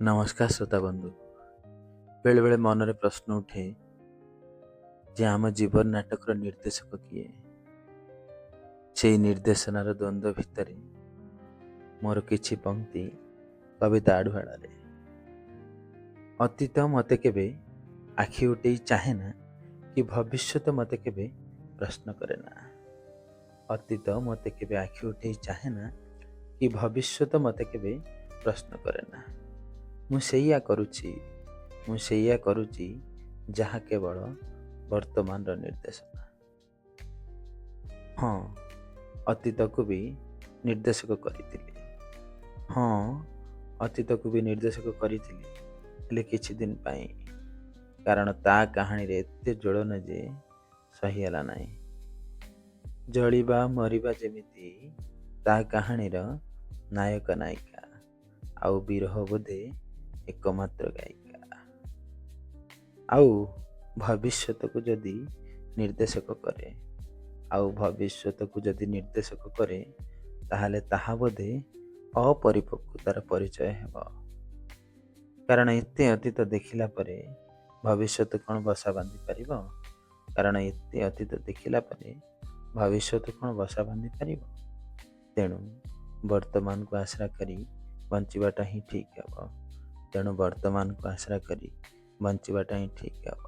ନମସ୍କାର ଶ୍ରୋତା ବନ୍ଧୁ। ବେଳେବେଳେ ମନରେ ପ୍ରଶ୍ନ ଉଠେ ଯେ ଆମ ଜୀବନ ନାଟକର ନିର୍ଦ୍ଦେଶକ କିଏ? ସେଇ ନିର୍ଦ୍ଦେଶନାର ଦ୍ୱନ୍ଦ୍ୱ ଭିତରେ ମୋର କିଛି ପଙ୍କ୍ତି କବିତା ଆଢୁଆଳରେ। ଅତୀତ ମୋତେ କେବେ ଆଖି ଉଠେଇ ଚାହେଁ ନା କି ଭବିଷ୍ୟତ ମୋତେ କେବେ ପ୍ରଶ୍ନ କରେ ନା। ଅତୀତ ମୋତେ କେବେ ଆଖି ଉଠେଇ ଚାହେଁ ନା କି ଭବିଷ୍ୟତ ମୋତେ କେବେ ପ୍ରଶ୍ନ କରେ ନା। ମୁଁ ସେଇଆ କରୁଛି, ମୁଁ ସେଇଆ କରୁଛି ଯାହା କେବଳ ବର୍ତ୍ତମାନର ନିର୍ଦ୍ଦେଶନା। ହଁ, ଅତୀତକୁ ବି ନିର୍ଦ୍ଦେଶକ କରିଥିଲି। ହଁ, ଅତୀତକୁ ବି ନିର୍ଦ୍ଦେଶକ କରିଥିଲି, ହେଲେ କିଛି ଦିନ ପାଇଁ, କାରଣ ତା କାହାଣୀରେ ଏତେ ଜ୍ୱଳନ ଯେ ସହି ହେଲା ନାହିଁ। ଜଳିବା ମରିବା ଯେମିତି ତା କାହାଣୀର ନାୟକ ନାୟିକା, ଆଉ ବିରହ ବୋଧେ ଏକମାତ୍ର ଗାୟିକା। ଆଉ ଭବିଷ୍ୟତକୁ ଯଦି ନିର୍ଦ୍ଦେଶକ କରେ, ଆଉ ଭବିଷ୍ୟତକୁ ଯଦି ନିର୍ଦ୍ଦେଶକ କରେ, ତାହେଲେ ତାହା ବୋଧେ ଅପରିପକ୍ୱତାର ପରିଚୟ ହେବ। କାରଣ ଏତେ ଅତୀତ ଦେଖିଲା ପରେ ଭବିଷ୍ୟତ କ'ଣ ବସା ବାନ୍ଧି ପାରିବ? କାରଣ ଏତେ ଅତୀତ ଦେଖିଲା ପରେ ଭବିଷ୍ୟତ କ'ଣ ବସା ବାନ୍ଧି ପାରିବ? ତେଣୁ ବର୍ତ୍ତମାନକୁ ଆଶ୍ରା କରି ବଞ୍ଚିବାଟା ହିଁ ଠିକ୍ ହେବ। ତେଣୁ ବର୍ତ୍ତମାନକୁ ଆଶ୍ରା କରି ବଞ୍ଚିବାଟା ହିଁ ଠିକ୍ ହେବ।